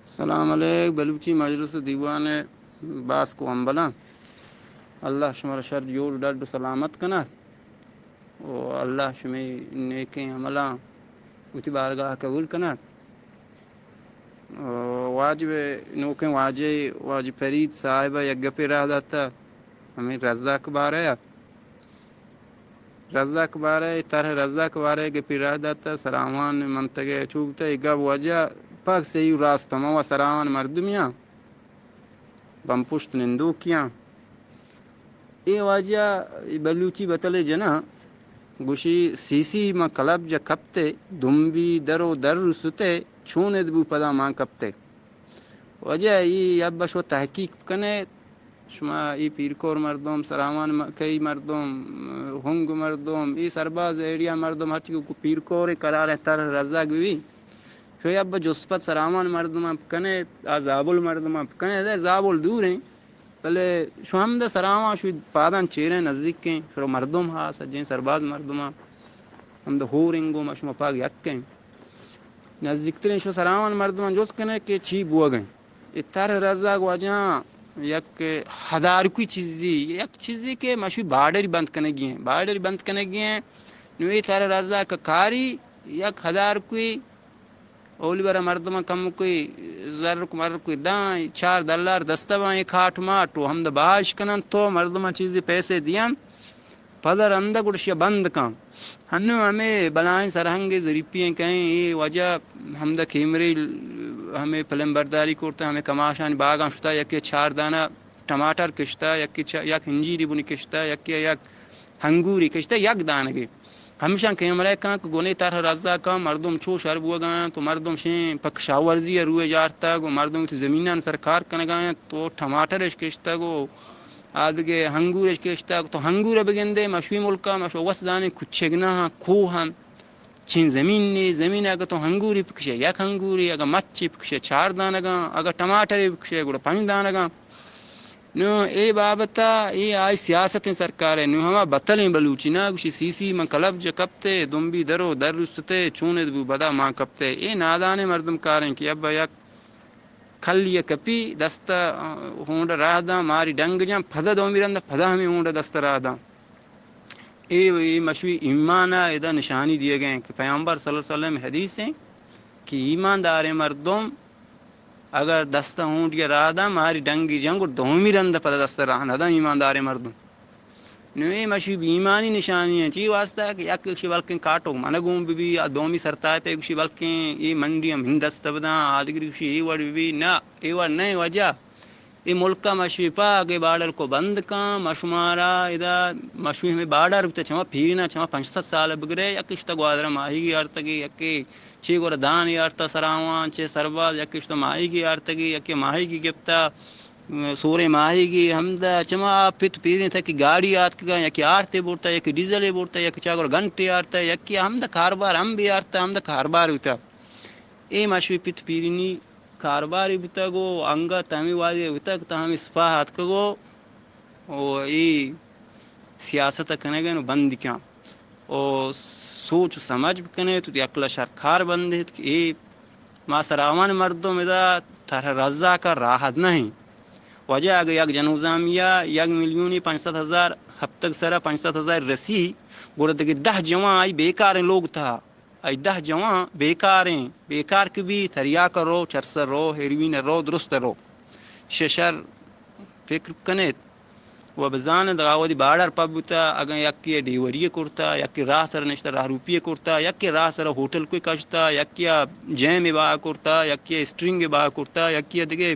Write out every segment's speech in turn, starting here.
سلام علیک بلوچی مجلس ءُ دیوان ءِ باسک ءُ ھمبلاں۔ اللہ شمارا شر جوڑ ڈڈ ءُ سلامت کنات ءُ اللہ شمئے نیکیں عملاں وتی بارگاہ ءَ قبول کنات۔ ءُ واجب ءِ نوکیں واجہ، واجہ فرید صاحب ءَ یک گپے راہ داتہ، ھمے رزاق بارہ ءَ۔ رزاق بارہ ءَ، طرح رزاق بارہ ءَ گپے راہ داتہ، سراوان منطقہ ءَ چو بوتہ، اے گپ واجہ پاک صحیح ءُ راست، ما وا سراوان مردمے آں، بمپشت نندوکے آں۔ اے واجہ، اے بلوچی بتلے جناں، گوشی سی سی ما کلب جا کپتے، دمبی در ءُ در رستے، چون اد بو پدا ما کپتے۔ واجہ اے ابا شو تحقیق بکنے، شما اے پیرکور مردم، سراوان م-، کئی مردم، ھنگ مردم، اے سرباز ایریا مردم، ھرچی کہ پیرکور کلار تر رزاق بی، شو ابا جسپت سراوان مردم بکنے، آ زابل مردم بکنے، دے زابل دور ایں، بلے شو ھمدا سراوان شو پادان چیریں نزدیک ایں، شو مردم ھا سجیں سرباز مردم ھمدا ھور انگو ما شما پاگ یک ایں۔ نزدیکتریں شو سراوان مردماں جست کنے کہ چی بوگ ءَ ایں۔ اے طرح رزاق واجہاں یک ھدارکی چیزی، یک چیزی کہ مشوی بارڈری بند کنگی ایں، بارڈری بند کنگی ایں۔ نو اے طرح رزاق کاری یک ھدارکی اولی برا مردماں کم کوئی زر کو مر کوئی داں، چار دلار دستہ باں، اے کاٹ ماٹ ءُ ھمدا بہاش کنن تو مردماں چیزی پیسے دیاں۔ پدا رندا گڑا شیا بند کن۔ ھنو ھمے بلاھیں سرھنگے زریپی ایں کئیں، اے واجہ ھمدا کیمرے ھمے فلم برداری کرتا، ھمے کماشانی باگاں شتا، یکے چار دانہ ٹماٹر کشتا، یکے چا-، یک انجیری بنی کشتا، یکے یک انگوری کشتا، یک دانگے۔ ھمشاں کیمرہ کن کہ گنے طرح رزاقاں مردم چو شر بوگاں تو مردم شیں پہ کشاورزی روئے جارتا، گو مردم تو زمینان سر کار کنگاں تو ٹماٹرش کشتا، گو آدگہ انگورش کشتگ، تو انگور بگندے، مشوی ملکا، مشو وس دانے کچگناہاں، کوہاں، چین زمین نے، زمین اگہ تو انگوری بکشے، یک انگوری، اگہ مچی بکشے، چار دانگاں، اگہ ٹماٹری بکشے، گڑا پنج دانگاں۔ نو اے بابتا، اے آئی سیاستیں سرکارے، نو ہما بتلیں بلوچی نا، گوشی سی سی من کلب جا کپتے، دمبی درو در رستے، چون اد بو بدا مان کپتے۔ اے نادانیں مردم کاریں کہ ابا یک کلی ء کپی، دست ء ہونڈ ء راہ داں، ماری ڈنگ جاں، پدا دومی رند ء پدا ہمے ہونڈ ء دست ء راہ داں۔ اے، اے مشوی ایمان ء ادا نشانی دیگ ء انت کہ پیامبر صلی اللہ علیہ وسلم حدیث ہیں کہ ایمانداریں مردم اگر دست ء ہونڈی ء راہ داں، ماری ڈنگی جاں، گڑا دومی رند ء پدا دست ء راہ نہ داں ایمانداریں مردم۔ نوں اے مشی بے ایمانی نشانی انت۔ چی واسطہ کہ یک گوشی بلکیں کاٹوک من گون بہ بی، آ دومی سرتاپے گوشی بلکیں اے منڈی ہم ہند دست بداں، آ دگری گوشی اے وڑ بہ بی۔ نہ، اے وڑ نہ، وجہ اے ملک ء مشی پاگ اے بارڈر کو بند کن، مشمارا ادا مشی ہمیں بارڈر بوتے چما پیرینا چما پنچ سد سال بگرے، یک اشتا گوادر ماہیگی آرتگی، یکی چی گور دان یارتا سراوان، چی سرباز، یک اشتا ماہیگی آرتگی، یکی ماہیگی گپتا۔ سوریں ماہیگی ہمدا چما پت پیریں تھا کہ گاڑی آتکگا، یکی آرتے برتا، یکی ڈیزلے برتا، یکی چاگور گھنٹے آرتا، یکی ہمدا کاربار ہم بی آرتا، ہمدا کاربار ہوتا۔ اے مشوی پت پیرینی کارباری بوتگ و انگت ہمیں وادی بوتگ تا ہمیں سپاہ آتکگو و اے سیاست کنگن و بندی کن۔ و سوچ و سمجھ بکنے تو عقل شرکار بندیت کہ اے ما سراوان مردم ادا طرح رزاق ء راحت نہ ایں۔ واجہ اگہ یک جنوزامی ء یک میلیونی پنچ سد ہزار ہپتگ سرا پنچ سد ہزار رسی، گڑا دگہ دہ جوان آئی بیکاریں لوگ تہا، آئی دہ جوان بیکاریں، بیکار کہ بی، تریاک ء رو، چرس ء رو، ہیروین ء رو، درست ء رو۔ ششر فکر کنیت۔ و بزانت اگاں وتی بارڈر پب بوتا، اگاں یکے ڈیوری کرتا، یکے راہ سر نشتا راہ روپی کرتا، یکے راہ سر ہوٹل کوئی کشتا، یکے جیم با کرتا، یکے اسٹرنگ با کرتا، یکے دگہ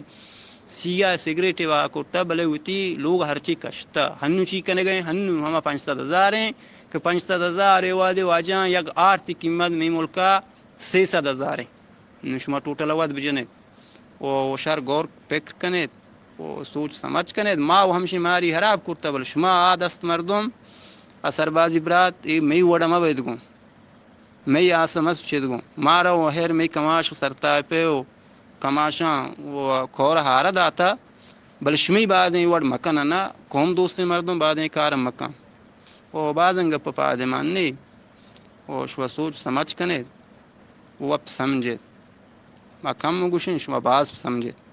سیا سگریٹ با کرتا، بلے وتی لوگ ہرچی کشتا۔ ہنو چی کنگے؟ ہنو ہما پنچ سد ہزار ہیں کہ پنچ سد ہزار اے وادے واجہاں یک آرتی قیمت میں ملکا سے سد ہزار ہیں۔ نو شما ٹوٹل واد بجنے۔ و شر گور فکر کنیت و سوچ سمجھ کنیت۔ ما و ہمشی ماری حراب کرتا، بل شما آ دست مردم، آ سربازی برات، اے مئی وڑا مبید گوں، مئی آس مسچید گوں۔ مارا و ہیر مئی کماش و سرتاپے و کماشاں و کور ہارا داتا، بل شمی بازیں وڑ مکن نا، قوم دوستیں مردم بازیں کار مکن۔ و بازیں گپ پادے مان نی۔ و شما سوچ سمجھ کنیت و وپ سمجھیت۔ ما کم گوشیں، شما باز سمجھیت۔